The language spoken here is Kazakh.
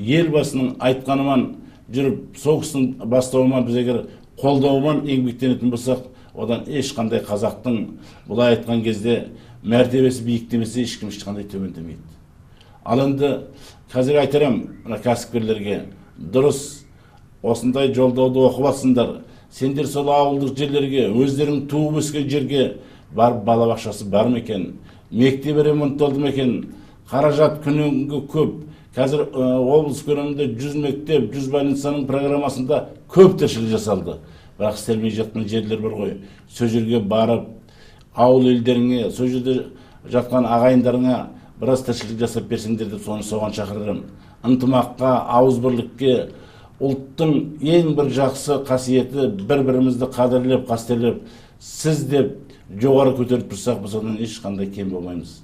Елбасының айтқанымен жүріп, сол кісінің бастауымен, біз егер қолдауымен еңбектенетін болсақ, одан ешқандай қазақтың былай айтқан кезде мәртебесі биіктемесе, ешкім ешқандай төмендемейді. Ал енді қазір айтар едім мына кәсіпкерлерге: дұрыс осындай жолдауды оқып алсыңдар. Сендер сол ауылдық жерлерге, өздерің туып өскен жерге барып, балабақшасы бар ма екен, мектебі ремонтталды ма екен? Қаражат күннен көп. Қазір облыс көлемінде 100 мектеп, 100 больницаның программасында көп тіршілік жасалды, бірақ істелмей жатқан жерлер бар ғой. Сол жерге барып, ауыл елдеріңе, сол жерде жатқан ағайындарыңа біраз тіршілік жасап берсеңдер деп соны соған шақырарым. Ынтымаққа, ауызбірлікке. Ұлттың ең бір жақсы қасиеті бір бірімізді қадірлеп, қастерлеп, сіз деп жоғары көтеріп тұрсақ, біз одан ешқандай кем болмаймыз.